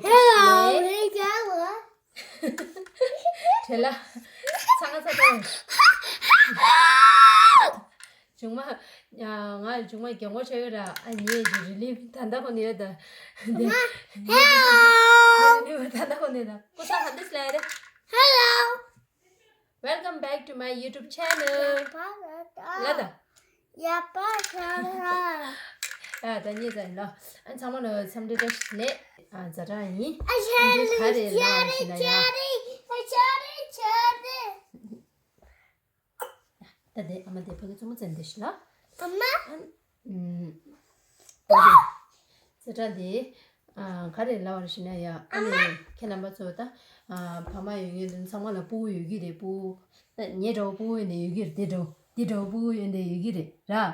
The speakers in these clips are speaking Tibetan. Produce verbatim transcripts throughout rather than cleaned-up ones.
Hello, hey, Carla. བྲེལ་ལ། ཚང་ཚ་དང་། བྱུང་མ། ང་བྱུང་མ་རྒན་གོག་ཆགས་ཡོད་ར། ཨ་ནི་རི་ལི་ད་ལྟ་ཁོ་ནས་ཡོད་ད། Hello. རི་ལི་ད་ལྟ་ཁོ་ནས་ད། ཀུ་ས་ཧ་འདི་སླེ་རེད། Hello. Welcome back to my YouTube channel. ལ་ད། ཡ་པ་ཆ་ར། ཨ་ད་ཉེ་ཙམ་ལ། ཨ་ཚང་མ་ལ་འཚམས་འདྲི་བཀྲ་ཤིས་བདེ་ལེགས། ཨ་ཛ་དྲག་ཡིན། ཨ་ཆ་རི་ཆ་རི་ཆ་རི་ཨ་ཆ་རི་ཆ་རི། ད་དེ་ཨ་མ་དེ་ཕ་གི་བཙུན་མོ་བཙན་དེ་ཤི་ལ། ཨ་མ། ཨམ། ད་དེ། ཛ་དྲག་དེ། ཨ་ག་རེ་ལབ་པ་རེད་ཞུ་ན་ཡ། ཨ་ནི་ཁྱེད་རྣམ་པ་ཚོ་ད། ཨ་ཕ་མ་ཡོད་མཁན་དེ་ཚང་མ་ལ་སྤུ་གུ་ཡོད་ཀྱི་རེད། སྤུ་གུ། ད་ངའི་འདྲ་བོ་སྤུ་གུ་ཡོད་ནས་ཡོད་ཀྱི་རེད། དེ་འདྲ་བོ་དེ་འདྲ་བོ་སྤུ་གུ་ཡོད་ནས་ཡོད་ཀྱི་རེད་ར།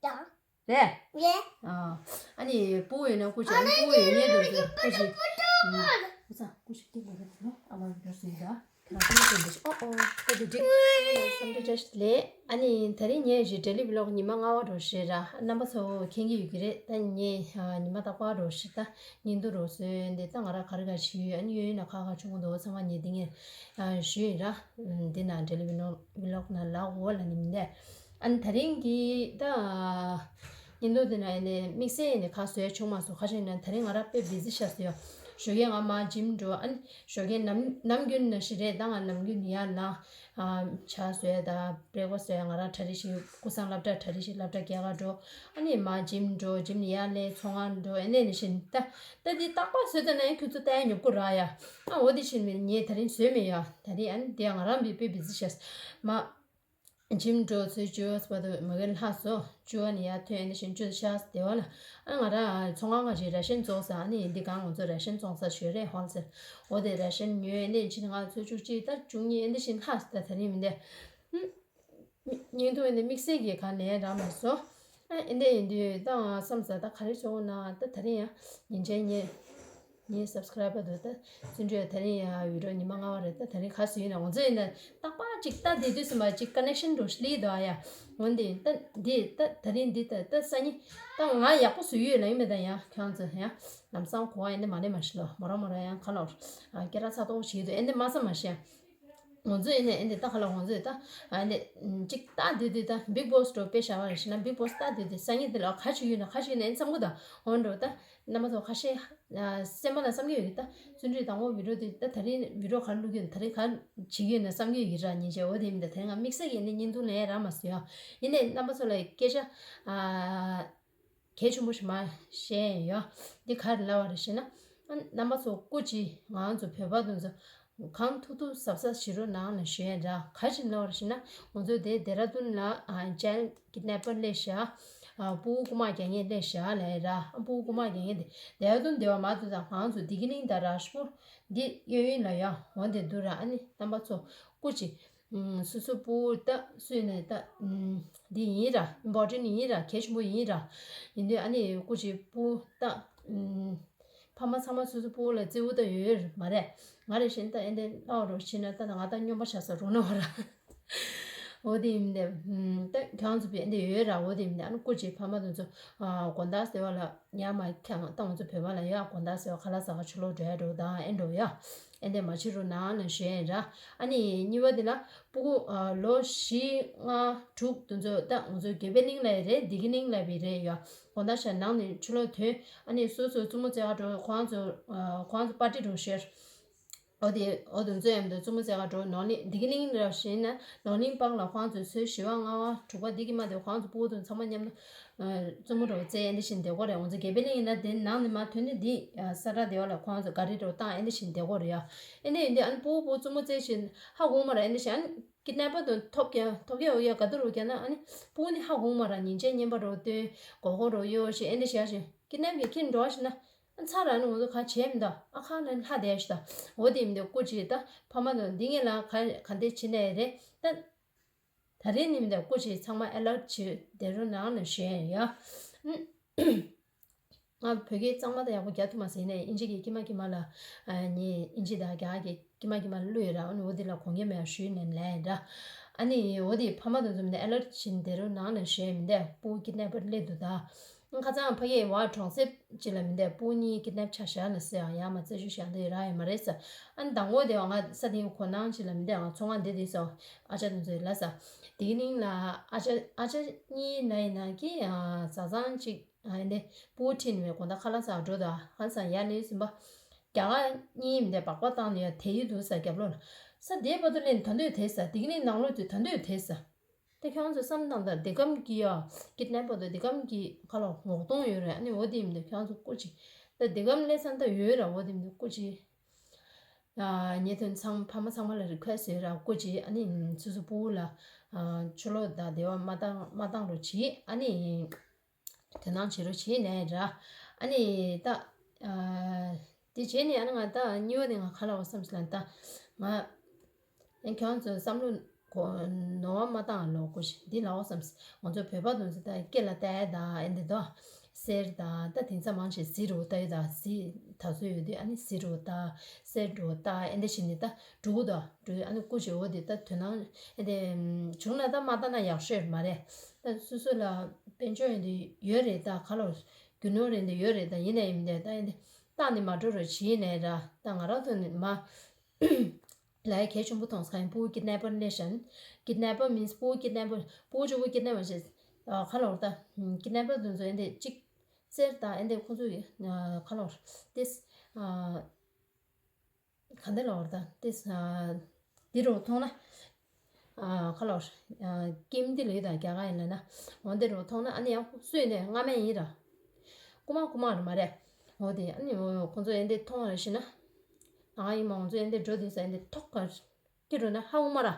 ད། རེད། ཡེ། ཨ། ཨ་ནི་སྤུ་གུ་ཡོད་ན་སྐུ་མཁྱེན། ཨ་ནི་སྤུ་གུ་ཡོད་མཁན་དེ་ཚོ་སྐུ་མཁྱེན། ཨུ་ཚ་སྐུ་མཁྱེན་སྐྱིད་པོ་རེད་ལོ། ཨ་མ་འགྱུར་སོང་ད། ཁྱེད་རང་ཚོ་ལ་སྟོན་པ་ཞིག་ཨོ་ཨོ། ད་དེ་འགྲིག་བསམ་འདྲི་བཀྲ་ཤིས་བདེ་ལེགས། ཨ་ནི་ད་རིང་ངས་ཞིག་ཌེ་ལི་བི་ལོག་ཉི་མ་ལྔ་པ་འགྲོ་ཞེས་ར། རྣམ་པ་ཚོ་མཁྱེན་གྱི་ཡོད་ཀྱི་རེད། ད་ངས་ཉི་མ་རྟག་པར་འགྲོ་ཞིག་ད་བརྙན་ཐུང་རོགས་བཟོས་འདི་ད་ང་ར་ག་རེ་ག་ཞིག་ཡོད། ཨ་ནི་ཡོད་ཡོད་ན་ཁ་ཁ་ཆུང་ངུ་འདུག་ཚང་མ་ངས་འདི་ངས་ཞུས་ཡིན་ར། འདི་ན་ཌེ་ལི་བི་ལོག་ནང་ལག་འོག་ལ་ནི་མི་འདས། ཨ་ནི་ད་རིང་གི་ད་བརྙན་ཐུང་འདི་ན་ཡིན་ནས་དམིགས་བསལ་ཡིན་ནས་ཁ་བཟོས་བྱུང་མ་སོང་། ཁ་ཤས་ན་ད་རིང་ང་ར་དཔེ་བི་ཟི་ཤ་ཟོས་ཡོད། ཞོགས་ཀས་ང་མ་ཇིམ་འགྲོ། ཨ་ནི་ཞོགས་ཀས་ནམ་ནམ་རྒྱུན་ན་ཞིག་རེད། ད་ང་ནམ་རྒྱུན་ཡར་ལངས། ཨ་ཇ་བཟོས་ད་བྷི་རེག་ཕ་སི་བཟོས། ང་ར་གྲ་སྒྲིག་ཞིག་ཀུ་སང་སློབ་གྲྭ་གྲ་སྒྲིག་ཞིག་སློབ་གྲྭ་སྐྱེལ་ག་འགྲོ། ཨ་ནི་མ་ཇིམ་འགྲོ། ཇིམ་ནས་ཡར་སླེབས་ཚོང་ཁང་འགྲོ། ཨ་ནི་ནི་བཞིན་ད་ད་འདི་རྟག་པར་བཟོས་ད་ན་ཡང་ཁྱོད་ཚོ་ལྟ་ཡ་ཉོབ་ཀོ་ར་ཡ། ཨ་འོ་དེ་བཞིན་ངས་ད་རིང་བཟོས་མེད་ཡ། ད་རིང་ཨ་ནི་དེ་ང་རང་བི་དཔེ་བི་ཟི་ཤ་མ། ཇིམ་འགྲོ་ཚུར་བཅུ་པ་དུ་མ་གིར་ལྷག་སོ། བཅུ་པ་ནས་ཡར་ཐོན་ནས་ཤིང་བཅུ་ཤ་སྟེ་བ་ལ། ཨ་ང་ར་ཚོང་ཁང་ཁ་ཞིག་ར་ཤན་བཙོང་ས། ཨ་ནི་འདི་གང་ང་ཚོ་ར་ཤན་བཙོང་ས་ཞོལ་རེད་ཧོལ་སེལ། འོ་དེ་ར་ཤན་ཉོས་ནས་ཕྱིན་ང་ཚོ་བཅུ་གཅིག་ད་བཅུ་གཉིས་ཨ་ནི་ཤིང་ལྷག་སྟེ་ད་རིང་མི་འདས། བརྙན་ཐུང་ཨ་ནི་དམིགས་བསལ་གྱི་གང་ལས་རག་མ་སོང་། ཨ་ཨེ་འདྲ་ཡིན་དུས་ད་ང་བསམ་ས་ད་ག་རེ་བྱུང་ན་ད་ད་རིང་ཡང་ཉིན་མཚན་ཉེ། ངའི་སབ་སི་ཀ་རའི་བར་དུ་ད་བརྩོན་འགྲུས་ད་རིང་ཡང་བི་ཌི་ཡོ་ཉི་མ་ལྔ་པ་རེད། ད་ད་རིང་ག་ཟེར་ཡིན་ན་ང་ཚོ་ཡིན་ན་རྟག་པར་ཅིག་ལྟ་བསྡད་དུས་སུ་མ་ཅིག་ཀ་ནེག་ཤན་འགྲོ་ཤི་ལི་དོ་ཨ་ཡ། འོན་ཏེ་ད་འདི་ད་ད་རིང་འདི་ད་ད་སང་ཉིན་ད་ང་ཡག་པོ་བཟོས་ཡོད་ལ་ཡིན་མེད་ད་ཡང་ཁྱོད་ཚོ་ཡང་ལམ་སང་གོ་བ་ཡིན་ན་མ་ལེ་མ་ཤི་ལོ་མོ་ར་མོ་ར་ཡང་ག་ལོར་སྐད་ར་ཚ་ཏོག་བྱེད་དུ་ཨེ་འདི་མ་ས་མ་ཤི་ཡང་། ང་ཚོ་ཡིན་ནའི་ཨེ་འདི་ད་ག་ལ་ང་ཚོ་ཡིན་ད་ཨེ་འདི་ཅིག་ལྟ་དུས་དུས་ད་བིག་བོ་སི་འགྲོ་དཔེ་བཞག་པ་རེད་ཤི་ན་བིག་བོ་སི་ལྟ་དུས་དུས་སང་ཉིན་དེ་ལ་ག་ཅིག་ཡོད་ན་ག་ཅིག་ཡོད་ན་ཨེ་འདི་བསམ་གི་ད་འོན་འགྲོ་ད་རྣམ་པ་ཚོ་ཁ་ཤས་སེམས་པ་ལ་བསམ་གི་ཡོད་གི་ད་བརྩོན་འགྲུས་དང་པོ་བི་ཌི་ཡོ་དེ་ད་ད་རིང་བི་ཌི་ཡོ་ག་རེ་བླུག་གི་ཡོད་ད་རིང་ག་བྱེད་གི་ཡོད་ན་བསམ་གི་ཡོད་གི་ར་ཉིན་བྱས་འོ་དེ་མི་ད་དེ་ང་དམིགས་བསལ་གྱི་ཨེ་འདི་བརྙན་ཐུང་ལེན་རག་མ་སོང་ཡ། ཡིན་ནའི་རྣམ་པ་ཚོ་ལ་སྐད་ཆ་གལ་ཆེན་པོ་ཞིག་མ་བཤད་ཡོད། འདི་ག་རེ་ལབ་པ་རེད་ཤེ་ན། རྣམ་པ་ཚོ་སྐུ་མཁྱེན་ང་ཚོ་བོད་པ་དེ་ཚོ་གང་ཐུབ་ཐུབ་གཟབ་གཟབ་བྱེད་རོགས་གནང་ལ་ཞུ་ཡ་འདྲ། ག་རེ་ལབ་པ་རེད་ཤེ་ན། ང་ཚོ་དེ་ལྡེ་ར་ལྡུན་ལ་ཅའི་ལྡ་ཀིཌ་ནེ་པར་སླེབས་ཤག་སྤུ་གུ་རྐུ་མ་རྒྱག་མཁན་སླེབས་ཤག་ལབ་ཡ་ར། སྤུ་གུ་རྐུ་མ་རྒྱག་མཁན་དེ་ལྡེ་ར་ལྡུན་དེ་བ་མ་ཐུབ་ད་ང་ཚོ་དེ་གི་ནིང་ད་ར་ཤི་པོ་འདི་གཡས་གཡོན་ལ་ཡ་འོ་དེ་འདུག་ར། ཨ་ནི་རྣམ་པ་ཚོ་སྐུ་མཁྱེན། སོ་སོ་སྤུ་གུ་ད་སུས་ནས་ད་འདི་ཡིན་ར་ཨིམ་པོར་ཊེན་ཡིན་ར་གལ་ཆེན་པོ་ཡིན་ར། ཡིན་དུས་ཨ་ནི་སྐུ་མཁྱེན་སྤུ་གུ་ད་ཕ་མ་ཚང་མ་སོ་སོ་སྤུ་གུ་ལ་བརྩེ་བོ་ད་ཡོད་མ་རེད། ང་རེ་བཞིན་ད་ཨེ་འདྲ་ལབ་རོགས་བྱེད་ན་ད་ང་ད་སྨྱོན་པ་ཆགས་ས་རུང་ན་བ་ར། འོ་དེ་ཡིན་དེ་ད་ཁྱོད་ཚོ་བས་ཨེ་འདྲ་ཡོད་ར། འོ་དེ་ཡིན་དེ་ཨ་ནི་སྐུ་མཁྱེན་ཕ་མ་དེ་ཚོ་དགོང་དག་ཟེར་བ་ལ། ཡང་མ་ཁྱང་ཏང་ཚོ་བོད་པ་ལ་ཡང་དགོང་དག་ཟེར་བ་ཁ་ལག་ཟ་ག་ཕྱི་ལོགས་འགྲོ་ཡ་འགྲོ་དང་ཨེ་འགྲོ་ཡ། ཨེ་འདྲ་མ་བྱེད་རོགས་གནང་ལ་ཞུ་ཡ་ཡིན་ར། ཨ་ནི་གཉིས་པ་དེ་ལ་སྤུ་གུ་ལོ་བཞི་ལྔ་དྲུག་དེ་ཚོ་ད་ང་ཚོ་དགེ་འཕེལ་གླིང་ལ་ཡི་རེད། འདི་གི་གླིང་ལ་བི་རེད་ཡ། དགོང་དག་ཞག་ནང་ནས་ཕྱི་ལོགས་ཐོན། ཨ་ནི་སོ་སོ་བཙུན་མོ་བཙལ་ག་འགྲོ་ཁོང་ཚོ་ཁོང་ཚོ་པར་ཊི་འགྲོ་ཤེར། འོ་དེ་འོ་དེ་ཚོ་ཡང་དུ་བཙུན་མོ་བཙལ་ག་འགྲོ་ནོར་གླིང་འདི་གི་གླིང་ར་བཞིན་ན་ནོར་གླིང་པག་ལ་ཁོང་ཚོས་ཚོས་བཞི་བ་ལྔ་བ་དྲུག་པ་འདི་གི་མ་དེ་ཁོང་ཚོ་སྤུ་གུ་དང་ཚང་མ་མཉམ་དུ་བཙུན་མོ་འགྲོ་བཙལ་ཨེ་འདི་བཞིན་བསྡད་གོ་རེད། ང་ཚོ་དགེ་འཕེལ་གླིང་ཡིན་ན་དེ་ནང་ནས་མ་ཐོན་ནས་འདི་ས་ཁྲ་དེ་བ་ལ་ཁོང་ཚོ་ག་རེ་འགྲོ་བཏང་ཨེ་འདི་བཞིན་བསྡད་གོ་རེད་ཡ། ཨེ་འདི་ཡིན་དུས་ཨ་ནི་སྤུ་གུ་སྤུ་གུ་བཙུན་མོ་བཙལ་བཞིན་ཧ་གོ་མ་ར་ཨེ་འདི་བཞིན་ཨ་ནི་ཀིཌ་ནེ་པར་དང་ཐོབ་ཀྱང་ཐོབ་ཀྱང་འོ་ཡ་ག་དུ་རུ་ཀྱང་ན་ཨ་ནི་སྤུ་གུ་ནི་ཧ་གོ་མ་ར་ཉིན་བྱེད་བརྙན་པར་རོ་སྟོན་གོ་གོ་རོ་ཡོ་ཞེས་ཨེ་འདི་བཞིན་ཀིཌ་ནེ་པར་གྱི་ཁྱེར་འགྲོ་བ་ཞིག་ན། ཚར་ར་ནི་ང་ཚོ་ག་བྱས་མི་འདུག་ཨ་ཁ་ན་ལྷ་དེ་ཞིག་ད། འོ་དེ་མི་འདུག་སྐུ་མཁྱེན་ད་ཕ་མ་དང་འདི་ངེད་ལ་ག་ག་འདྲས་བྱེད་ནས་རེད་ད། ད་རེས་ནི་མི་འདུག་སྐུ་མཁྱེན་ཚང་མ་ཨེ་ལར་ཊི་བྱེད་བསྡད་རོགས་གནང་ལ་ཞུ་ཡ་ཡ། ང་བོད་སྐད་གཙང་མ་དང་ཡག་པོ་རྒྱག་ཐུབ་མ་སོང་ཡིན་ནའི་ཨིན་ཇི་གི་དཀྱིལ་མ་དཀྱིལ་མ་ལ་ཨ་ནི་ཨིན་ཇི་དང་རྒྱ་གི་དཀྱིལ་མ་དཀྱིལ་མ་ལ་བླུགས་ཡོད་ར། ཨ་ནི་འོ་དེ་ལ་དགོངས་འགལ་མེད་ཡ་ཞུས་ནས་ལན་ར། ཨ་ནི་འོ་དེ་ཕ་མ་དང་འཛོམས་ནས་ཨེ་ལར་ཊི་བྱེད་བསྡད་རོགས་གནང་ལ་ཞུ་ཡ་མི་འདུག་སྤུ་གུ་ཀིཌ་ནེ་པར་སླེབས་འདུག་ད། ཁ་སང་ཕ་གིའི་བར་གྲོང་གསེབ་ཅིག་ལ་མི་འདས་སྤུ་གུ་གཉིས་ཀིཌ་ནེབ་ཆགས་བཞག་ན་ཟེར་ཡང་ཡང་མ་རྩད་གཅོད་བཞག་འདོད་རག་ཡོད་མ་རེད་ཟེར། ཨ་ནི་དང་པོ་དེ་བ་ང་ས་དེའི་གོ་ནང་ཅིག་ལ་མི་འདས་ང་ཚོང་ཁང་འདི་དེ་སོང་ཨ་ཅག་དེ་ཚོའི་ལ་ཟེར། དེའི་གླིང་ལ་ཨ་ཅག་ཨ་ཅག་གཉིས་ན་ཡིན་ན་གི་བཟའ་ཚང་ཅིག་ཨ་འདི་སྤུ་གུ་ཁྲིད་ནས་དགོང་དག་ཁ་ལག་ཟ་འགྲོ་དང་ཧང་སང་ཡར་སླེབས་ཟིན་པ། རྒྱ་གར་གཉིས་མི་འདས་སྦག་སྦག་བཏང་ནས་ཡར་དེད་ཡི་འདུག་ཟེར་རྒྱབ་ལོགས་ལ། ས་དེའི་བར་དུ་སླེབས་ནས་ད་འདོད་དེ་ཟེར་དེའི་གླིང་ནང་ལོགས་དེ་ད་འདོད་དེ་ཟེར། དེ་ཁྱོད་ཚོས་བསམ་བློ་བཏང་དང་། དེ་གམ་གྱི་ཡ་ཀིཌ་ནེ་པར་དང་དེ་གམ་གྱི་ཁ་ལོ་ངོ་གདོང་ཡོད་རེད། ཨ་ནི་འོ་དེ་མི་འདུག་ཁྱོད་ཚོ་སྐུ་མཁྱེན། ད་དེ་གམ་སླེབས་ས་ད་ཡོད་ར། འོ་དེ་མི་འདུག་སྐུ་མཁྱེན། ཉེ་དོན་ཚང་ཕ་མ་ཚང་མ་ལ་རི་ཁུ་ཨེ་སི་ཡོད་ར། སྐུ་མཁྱེན། ཨ་ནི་སོ་སོ་སྤུ་གུ་ལ་ཆུ་ལོག་དང་དེ་བ་མ་བཏང་མ་བཏང་རོགས་གྱིས། ཨ་ནི་དོ་སྣང་བྱེད་རོགས་བྱས་ནས་ར། ཨ་ནི་ད་དེ་བྱས་ནས་ཨ་ནི་ང་ད་གཉིས་པ་ནས་ང་ག་ལ་བ་བསམ་སི་ལ་ད་ང་། ཡང་ཁྱོད་ཚོས་བསམ་བློ་གོ་ནོར་བ་མ་བཏང་ལོ་གོ་ཞིག་འདི་ལའོ་བསམ། ང་ཚོ་བོད་པ་དུང་ཚོ་ད་སྐེ་ལ་བལྟ་ཡ་ད་ཨེ་འདི་དོ། གསེར་ད་ད་དེང་སང་མང་ཆེ་གཟི་རུ་བལྟ་ཡོད་ད། གཟི་ད་ཚོ་ཡོད་དུས་ཨ་ནི་གཟི་རུ་ད་གསེར་རུ་ད་ཨེ་འདི་བྱས་ནས་ད་འབྲུ་གུ་ད་འབྲུ་ཨ་ནི་སྐུ་བྱེད་འོ་དེ་ད་དོ་སྣང་ཨེ་འདི་བྱུང་ན་ད་མ་བལྟ་ན་ཡག་ཤོས་མ་རེད། ད་སོ་སོ་ལ་དཔལ་འབྱོར་ཨེ་འདི་ཡོད་རེད་ད། ག་ལོ་རྒྱུ་ནོར་ཨེ་འདི་ཡོད་རེད་ད། ཡིན་ན་ཡིན་མི་འདི་ད་ཨེ་འདི་བཏང་ནས་མ་འགྲོ་རོགས་བྱས་ནས་ར། ད་ང་རང་ཐོན་ནས་མ། ལའི་གལ་ཆེན་པོ་མཐོང་ས་ཡིན། སྤུ་གུ་ཀིཌ་ནེ་པར་ནེ་ཤན། ཀིཌ་ནེ་པར་མིན་སྤུ་གུ་ཀིཌ་ནེ་པར་སྤུ་གུ་ཆུང་ཆུང་ཀིཌ་ནེ་པར་བྱེད། ཁ་ལོར་ད་ཀིཌ་ནེ་པར་དུང་ཚོ་ཨེ་འདི་གཅིག་གསེར་དང་ཨེ་འདི་ཁོང་ཚོ་ཡི་ཁ་ལོར་ཏིས་ག་འདི་ལོར་ད་ཏིས་འདི་རུ་མཐོང་ན། ཁ་ལོར་ཀིམ་འདི་ལོས་དང་རྒྱ་གར་ཡིན་ལ་ན། འོ་འདི་རུ་མཐོང་ན་ཨ་ནི་ཡང་སུས་ནས་སྔ་མ་ཡིན་ར། རྐུ་མ་རྐུ་མ་རུ་མ་རེད། འོ་དེ་ཨ་ནི་ཁོང་ཚོ་ཨེ་འདི་མཐོང་བ་རེ་ཞིག་ན། ང་ཡིན་མ་ང་ཚོ་ཨེ་འདི་འགྲོ་དུས་ས་ཨེ་འདི་ཐོག་ག་སྐྱིད་འགྲོ་ན་ཧ་འུ་མ་ར།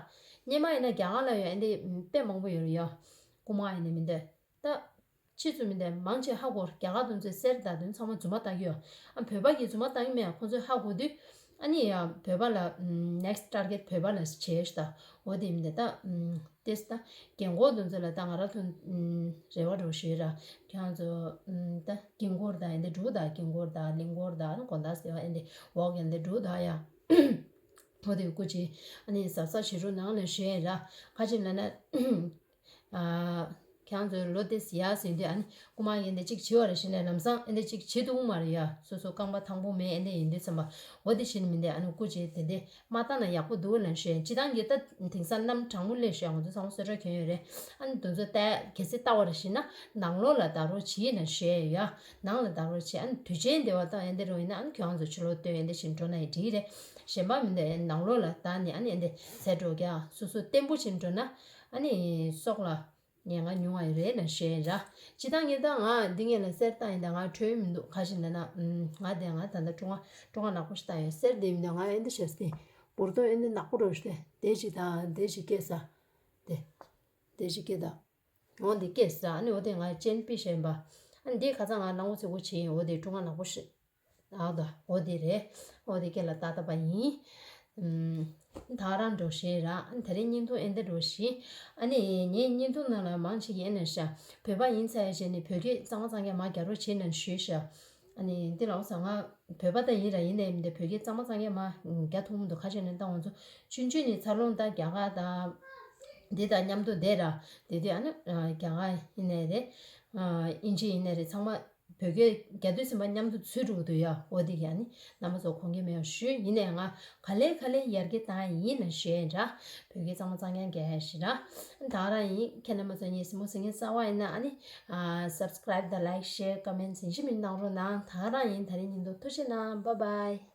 སྙེ་མ་ཡིན་ན་རྒྱ་གར་ལ་ཡོད་ཨེ་འདི་དཔེ་མང་པོ་ཡོད་རེད་ཡ། རྐུ་མ་ཡིན་ནི་མི་འདི། ད་ཕྱིས་སུ་མི་འདི་མང་ཆེ་ཧ་གོ་རྒྱ་གར་དུང་ཚོའི་གསེར་དང་དུང་ཚང་མ་རྫུན་མ་བཏང་གི་ཡོད། ཨ་བོད་པ་གིས་རྫུན་མ་བཏང་གི་མེད་ཁོང་ཚོས་ཧ་གོ་དུས། ཨ་ནི་ཡ་བོད་པ་ལ་next target བོད་པ་ལ་བྱས་ཤི་ད། འོ་དེ་མི་འདི་ད་ཏེས་ད་རྒན་གོག་དུང་ཚོ་ལ་ད་ང་ར་ཐོན་རེ་བ་འགྲོ་ཞུས་ར། ཁྱང་ཚོ་ད་རྒན་གོག་ད་ཨེ་འདི་འབྲུག་ད་རྒན་གོག་ད་གླིང་གོག་ད་ཨ་ནི་གོང་ད་ཟེར་བ་ཨེ་འདི་འོག་ཨེ་འདི་འབྲུག་ད་ཡ། འོ་དེ་སྐུ་མཁྱེན། ཨ་ནི་གཟབ་གཟབ་བྱེད་རོགས་གནང་ལ་ཞུ་ཡ་ར། ཁ་ཅིག་ལ་ན། ཨ། ཁྱེད་རང་ཚོའི་ལོ་དེ་ཟེར་ཡ་ཟེར་དུས་ཨ་ནི་རྐུ་མ་ཡིན་དེ་གཅིག་བྱེད་བ་རེ་བཞིན་ནས་ལམ་སང་ཨེ་འདི་གཅིག་བྱེད་ཐུབ་མ་རེད་ཡ། སོ་སོ་རྐང་པ་ཐང་པོ་མེད་ཨེ་འདི་ཡིན་དུས་ཙམ་པ་འོ་དེ་བཞིན་མི་འདི་ཨ་ནི་སྐུ་མཁྱེན་དེ་འདི་མ་བཏང་ན་ཡག་པོ་འདུག་ལབ་ཞུ་ཡ། སྤྱི་བཏང་གི་ད་དེང་སང་གནམ་གྲང་མོ་སླེབས་ཞུ་ཡ། ང་ཚོ་ཚང་མ་གསོལ་རས་གྱོན་ཡོད་རེད། ཨ་ནི་དེ་ཚོ་ལྟ་གལ་སྲིད་ལྟ་བ་རེ་བཞིན་ན་ནང་ལོགས་ལ་བདག་རོགས་བྱེད་ན་ཞུ་ཡ་ཡ། ནང་ལ་བདག་རོགས་བྱེད། ཨ་ནི་དུས་ཆེན་འདི་བ་དང་ཨེ་འདི་རུ་ཡིན་ན་ཨ་ནི་ཁྱོད་རང་ཚོ་ཕྱི་ལོགས་སྟོན་ཨེ་འདི་བཞིན་འགྲོ་ན་ཡི་འགྲིག་རེད། གཞན་པ་མི་འདི་ནང་ལོགས་ལ་བདག་ནི་ཨ་ནི་ཨེ་འདི་ཟས་འགྲོ་རྒྱག་སོ་སོ་བརྟན་པོ་བྱེད་འགྲོ་ན། ཨ་ནི་སྲོག་ལ་ཉེན་ཁ་ཉུང་བ་རེད་ལ་ཞེས་ར། ཅི་ད་ངས་ད་ང་འདི་ངས་ལ་གསེར་བཏང་ཡིན་ད་ང་འཕྲོད་མི་འདུག་ག་ཞིག་ལ་ན་ང་དེ་ང་ད་ལྟ་ཀྲུང་ང་ཀྲུང་ང་ནག་པོ་ཞིག་བཏང་ཡོད། གསེར་དེ་མི་འདུག་ང་ཨེ་འདི་བྱས་ཏེ་འབུར་ཏོ་ཨེ་འདི་ནག་པོ་རོ་ཞིག་དེ་དེ་ཞིག་དང་དེ་ཞིག་སྐྱེས་ས་དེ་དེ་ཞིག་སྐྱེས་ད་འོ་འདི་སྐྱེས་ས་ཨ་ནི་འོ་དེ་ང་ཅན་པི་ཤེན་པ་ཨ་ནི་འདི་ཁ་ཚ་ང་ནང་འོ་ཚེ་གོ་བྱེད་ཡིན། འོ་དེ་ཀྲུང་ང་ནག་པོ་ཞིག་ཨ་ད་འོ་དེ་རེད། འོ་དེ་སྐད་ལ་ཏག་ཏག་པ་ཡིན། ཨམ། ད་རང་འགྲོ་ཤེས་ར། ཨ་ནི་ད་རེས་བརྙན་ཐུང་ཨེ་འདྲ་འགྲོ་ཤེས། ཨ་ནི་ངའི་བརྙན་ཐུང་ནང་ལ་མང་ཆེ་གི་ཨེ་ན་ཤ་བོད་པ་ཡིན་ཚ་ཡ་བྱས་ནས་བོད་སྐད་གཙང་མ་གཙང་རྐྱང་མ་རྒྱག་རོགས་བྱེད་ན་ཞུས་ཤ། ཨ་ནི་འདི་ལ་འོ་ས་ང་བོད་པ་ད་ཡིན་ར་ཡིན་ནའི་མི་འདི་བོད་སྐད་གཙང་མ་གཙང་རྐྱང་མ་རྒྱག་ཐུབ་མི་འདུག་ག་བྱས་ནས་ད་ང་ཚོ་ཆུང་ཆུང་ནས་འཚར་ལོངས་ད་རྒྱ་གར་དང་འདི་དང་མཉམ་དུ་བསྡད་ར། དེ་དུས་ཨ་ནི་རྒྱ་གར་ཡིན་ནའི་རེད། ཨིན་ཇི་ཡིན་ནའི་རེད། ཚང་མ། བོད་སྐད་རྒྱ་དུས་ཟིན་པ་མཉམ་དུ་ཚུད་འགྲོ་གི་འདུག་ཡ། འོ་དེ་ག་ནི་རྣམ་པ་ཚོ་དགོངས་འགལ་མེད་པ་ཞུ། ཡིན་ནའི་ང་ག་ལེ་ག་ལེ་ཡར་རྒྱས་བཏང་ཡིན་ན་ཞུ་ཡིན་ར། བོད་སྐད་གཙང་མ་གཙང་རྐྱང་རྒྱག་ཡ་ཞིག་ར། ད་རང་ཡིན་ཁྱེད་རྣམ་པ་ཚོ་ངའི་སེམས་པ་སེང་གེ་གསར་བ་ཡིན་ན་ཨ་ནི་subscribe དང་like share comments ཡིན་ཞིག་མི་གནང་རོགས་གནང་། ད་རང་ཡིན་ད་རིང་ཉིན་ཐོ་ཐུགས་རྗེ་གནང་། Bye bye.